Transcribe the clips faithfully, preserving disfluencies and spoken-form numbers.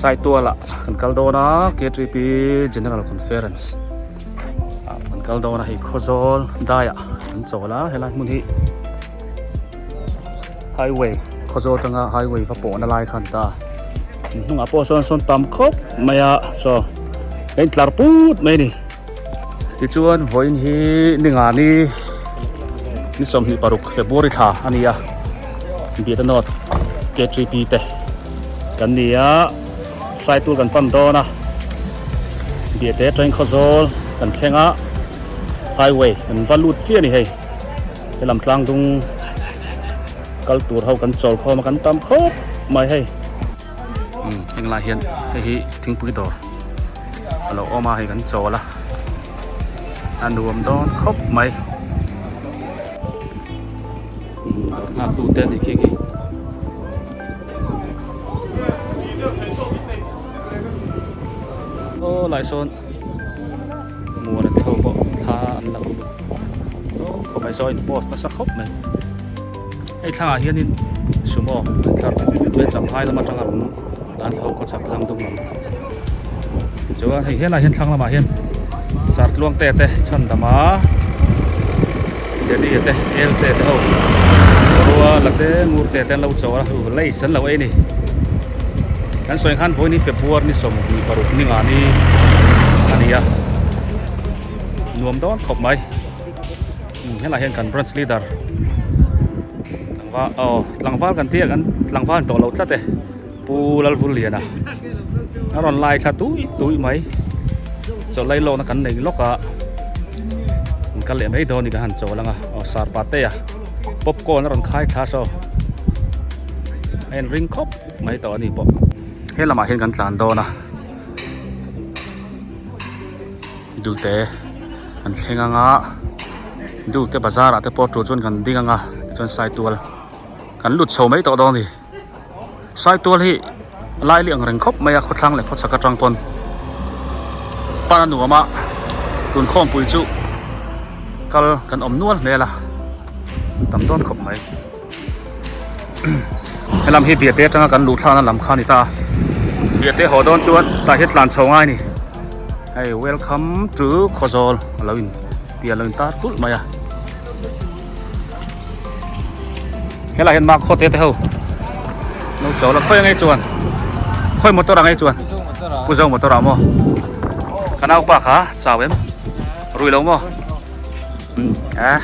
Saitual a kan kal dona, K T P General Conference. A, kan kal dona hi Khawzawl dai a kan chawl a, he lai hmun hi highway, Khawzawl tanga highway va pawna lai khan ta. Hnunga paw sawn sawn tam khawp mai a, so, en tlar put mai ni. Tichuan, vawiin hi ni nga ni, ni sawmhnih paruk February thla a ni a. Biate North K T P te kan ni a, Saitual kan pan dawn a. Biate aṭangin Khawzawl kan thleng a, highway kan va lut chiah a ni hei. He lam tlang dung kal tur ho kan chawl khawm a, kan tam khawp mai hei. Hmm, heng lai hian hei hi thingpui dawr a lo awm a, hei kan chawl a, a nuam dawn khawp mai. Hmm, dawr nghak tu te ni khi khi. Aw, lai sawn. Mual a te ho pawh thla an la um. Khawp mai saw in post nasa khawp mai. Hei thlangah hianin sumo, thlar, Belcham hai lam aṭanga rawn tlan thla ho khawchhak tlang dung lam. Chuan hei, helai hian thlang lamah hian Sartluangte te, Chhandama, Dedia te, Elte te ho, Ruala te, Ngurte te an lo chawl a, hu lei san lo ei ni. Kan sawi khan vawiin hi February ni sawmhnih paruk ni nga ni a ni a. Nuam dawn khawp mai. Hmm, helai hian kan branch leader. Tlangval, aw, tlangval kan tia, kan tlangval tawh lo tlat e. Pu Lalvulliana. A rawn lai thla tui tui mai. Chaw lai lawkna kan nei lawk a. Kan kal leh mai dawn ni kan han chawl ang a. Aw, Sarpatea. Popcorn a rawn khai thla saw. A en ring khawp mai tawh a ni pawh. He lamah hian kan tlan dawn a. Dulte kan thleng ang a, Dulte bazar-ah te pawh ṭul chuan kan ding ang a, tichuan Saitual kan lut chho mai tawh dawn a ni. Saitual hi lai liang reng khawp mai a, khawthlang leh khawchhak aṭang pawn pan a nuam a, tun khawmpui chu kal kan awm nual hmel a, tam dawn khawp mai. He lam hi Biate aṭanga kan luh thlakna lam kha a ni ta. Biate haw dawn chuan tah hian tlan chho ngai a ni. Hei, welcome to Khawzawl a lo in, tia lo in tar kulh mai a. Helai hian Mak Khawte te ho. Lo chawl a, khawi a ngei chuan. Khawi motor a ngei chuan. Pu Zo motor a maw. Ka naupa kha, chau em? Rui lo maw? Hmm, a,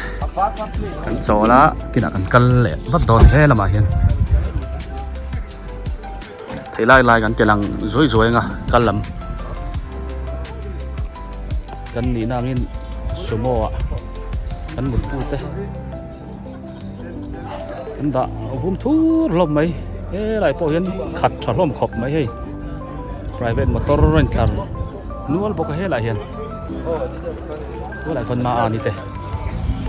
kan chawl a, kinah kan kal leh vat dawn he lamah hian. Thei lai lai kan ti lang zuai zuai ang a, kal lam. Kan nihna angin sumo ah kan mutpu te an dah vum thur hlawm mai. Helai pawh hian khat ṭha hlawm khawp mai hei. Private motor a inthlar nual bawk a helai hian. Helai khawn ma a ni te,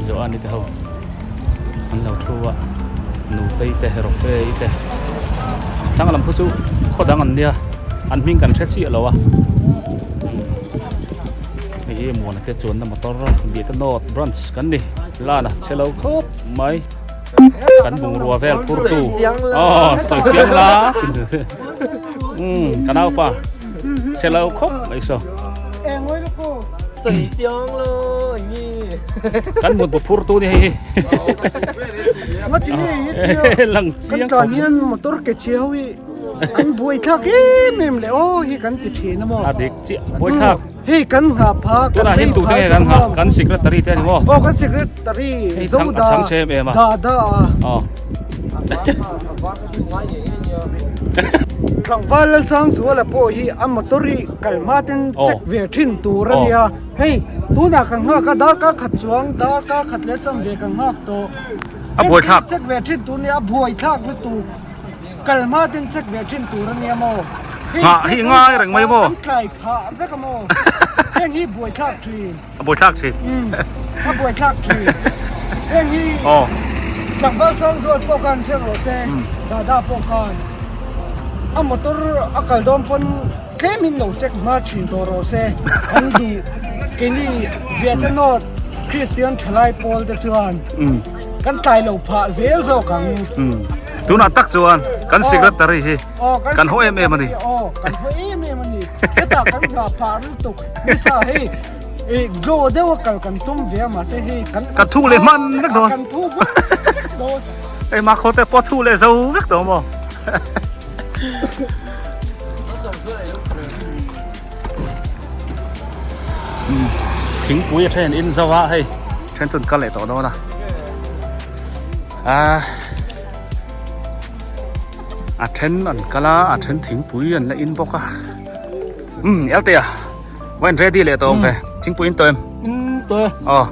Zo a ni te ho an lo thu a, Nutei te, Ropei te. Thlang lam khu chu khaw dang an nia, an hming kan hre chiah lo a. Hei hi Muana te chuanna motor, Biate North Branch kan ni. Lana chhe lo khawp mai. Kan bungrua vel phurtu. Sawi chiang la. Aw, sawi chiang la. Hmm, ka naupa. Chhe lo khawp mai saw. Eng oi lo ko. Sawi chiang lo, ngi. Kan mutbu phurtu ni hei hi. Ngati ni, hi tia. Lang chiang. Kan tlan hian motor ke chhe ho hi. Kan buaithlak em em le, aw, hi kan ti ṭhin a maw. A dik chiah, buaithlak. Hei, kan nghah pha, kan rei pha chu maw. Tunah hian tute kan nghah, kan secretary te a ni maw? Aw, kan secretary, hei, Zo chang, a da, chang che em em a. Da da a. Aw. Tlangval Lalsangzuala pawh hi a motor hi kal hma ten check ve ṭhin tur a nia. Hei, tunah kan nghak a, darkar khat chuang, darkar khat leh chanve kan nghak tawh. A buaithlak. Heng hi check ve ṭhin tur nia, a buaithlak lutuk. Kal hma ten check ve ṭhin tur a nia maw? Hei, hi ngai reng mai maw? An tlai phah vek a maw? Heng hi buaithlak ṭhin. A buaithlak ṭhin. Mm. A buaithlak ṭhin. Heng hi, aw, Tlangval Sangzual pawh khan ṭhen rawh se. Mm. Dada pawh khan. A motor a kal dawn pawn tlemin lo check hma ṭhin tawh rawh se. Kan duh. Keini Biate North Christian ṭhalai pawl te chuan, mm, kan tlai lo phah zel zawk ang. Mm. Tuna tak chuan kan secretary hi. Aw, kan ho em em a ni. Aw, kan ho em em a ni. Keta kan hla pha lutuk. Nisa hi. E, glow deuh a kal kan tum ve a, mahse hi kan, kan thu leh hman vek dawn. Kan thu hman vek dawn. E, ma khaw te pawh thu leh zo vek dawn maw. Hmm. Thingpui a ṭhen in zo a hei. Ṭhen chun kal leh tawh dawn a. A. A ṭhen an kal a, a ṭhen thingpui an la in bawk a. Hmm, Elte a. Vawiin ready leh tawh ve. Hmm. Thingpui in tawh em? In tawh. Aw.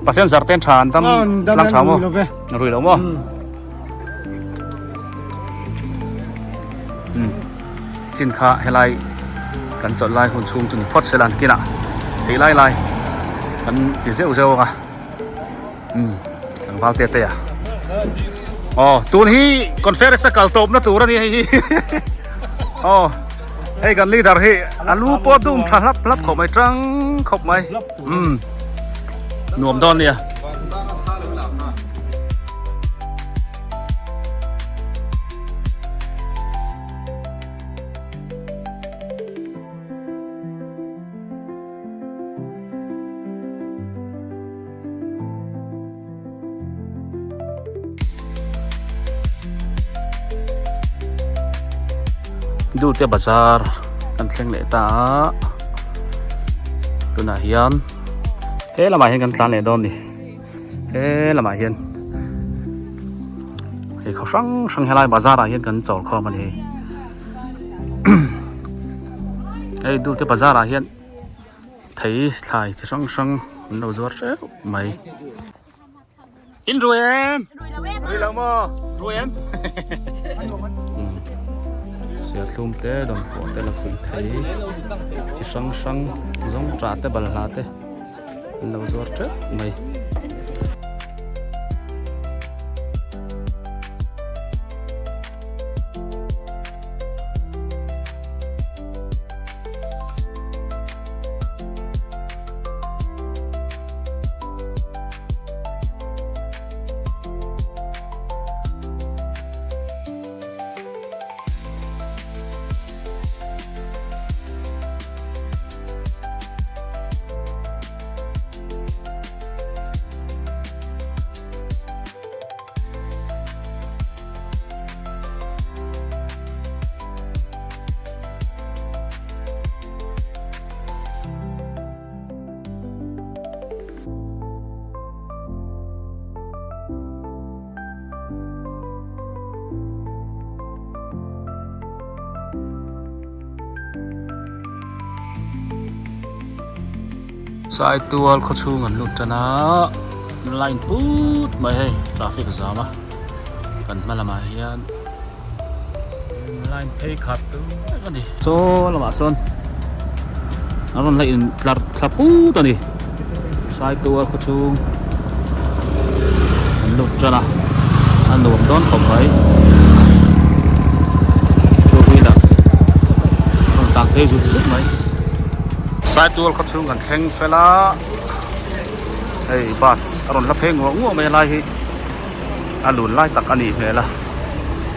Passenger ten ṭha an dam, an dam tlang ṭha maw? Rui lo ve. Rui lo maw? Hmm. Hmm. Chin kha helai kan chawlh lai hun chhung chu ni phawt se la, kinah thei lai lai kan ti zeuh zeuh a. Hmm. Tlangval tete a. Aw, tun hi conference a kal tawpna tur a ni hei hi. Aw. Hei kan leader hi a lu pawh dum ṭha hlap hlap khawp mai, ṭang khawp mai. Hmm. Nuam dawn nia. Dulte Bazar kan thleng leh ta a. Tunah hian he lamah hian kan tlan leh dawn ni. He lamah hian hei khaw hrang hrang helai bazar-ah hian kan chawl khawm a ni. Hei Dulte Bazar-ah hian thei thlai chi hrang hrang an lo zuar ṭeuh mai. In rui em? Rui lo em. Rui lo maw? Rui em? Hmm. Serthlum te, dawnfawh te, lakhuih thei chi hrang hrang, zawngṭah te, balhla te. An lo zuar ṭeuh mai. Saitual khaw chhung an lut tan a, line put mai hei, traffic jam a, kan hma lamah hian. Line phei khat tu a ni. Chaw lamah sawn a rawn la in tlar thla put a ni. Saitual khaw chhung an lut tan a, a nuam dawn khawp mai. Two wheeler a rawn tlang phei zut zut mai. Saitual khaw chhung kan thleng fel a. Hei, bus a rawn la phei nguah nguah mai a lai hi. A lun lai tak a nih hmel a.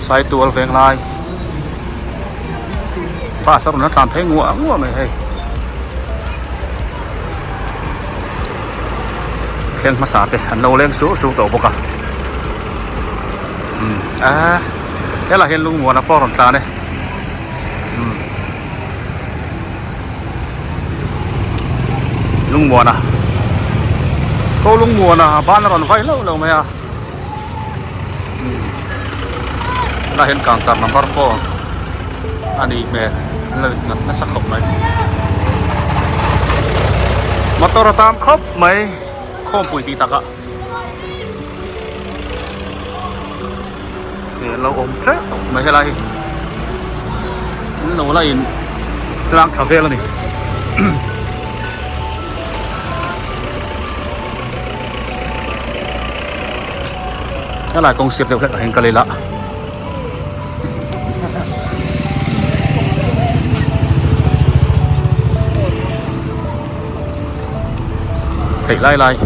Saitual veng lai. Bus a rawn la tlan phei nguah nguah mai hei. Thleng hmasa te an lo leng suh suh tawh bawk a. Hmm. A, helai hian Lungmuana pawh a rawn tlan e. Hmm. Lungmuana. Ko Lungmuana ban a rawn vai lo lo mai a. Hmm. Helai hian counter number four a nih hmel, an lo innghat nasa khawp mai. Motor a tam khawp mai, khawmpui tih takah. Hei, lo awm ṭeuh mai helai hi. An lo la in tlang thla vel a ni. Helai kawng sir deuh hlek ah hian ka la la. Theih lai lai.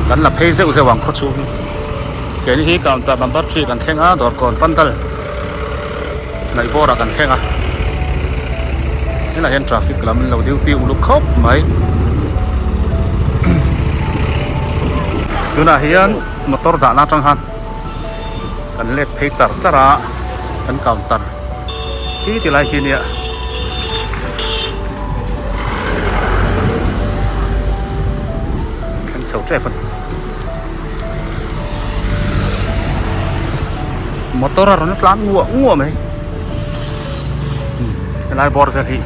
Kan la phei zeuh zeuh ang khaw chhung hi. Keini hi counter number three kan thleng a, Dawrkawn Pandal. Naibawra kan thleng a. Hila hian traffic lam lo duty uluk khawp mai. Tunah hian motor dahna aṭang han kan let phei char char a, kan counter khi ti lai khi nia. Thleng chho ṭep a. Motor a rawn tlan nguah nguah mai. Hmm, helai bawr vel hi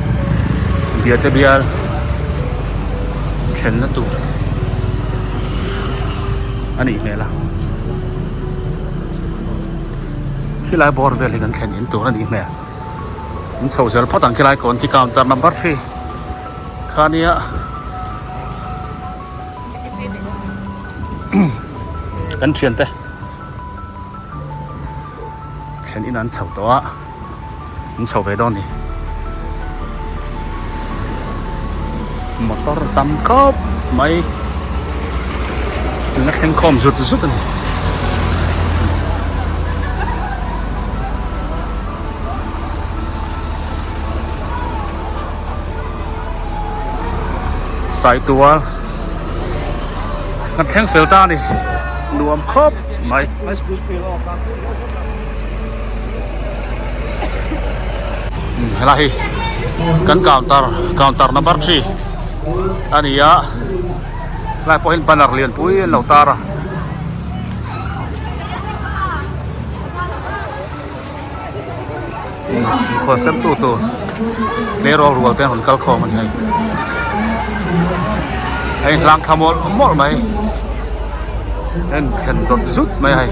biate bial thlenna tur a nih hmel a. Khilai bawr vel hi kan thlen in tur a nih hmel. An chho zel phawt ang khilai kawn khi counter number three kha nia. Kan ṭhiante. Thlen in an chho tawh a. An chho ve dawn ni. Motor tam khawp mai. An la thleng khawm zut zut a ni. Saitual. Kan thleng fel ta ni. Nuam khawp mai. Hmm, helai hi kan counter, counter number three a ni a. Helai pawh hian banner lian pui an lo tar a. Khaw sem tu tu. Tleirawl rual te an rawn kal khawm a ni hei. Hei, hlang thla mawlh mawlh mai. Hei, thlen dawt zut mai hei.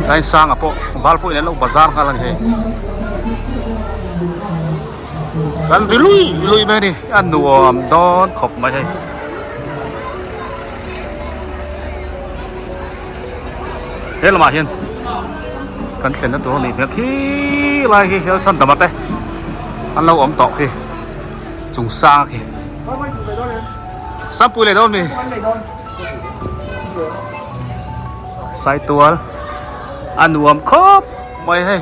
Line sang a pawh, Valpuina lo bazar nghal a ni hei. Kan ri lui lui mai a ni, a nuam dawn khawp mai hei. He lamah hian kan thlenna tur a nih hmel khi lai hi, Helchhandama te an lo awm tawh khi, chung sang khi. Sampui leh dawn mi. Saitual a nuam khawp mai hei.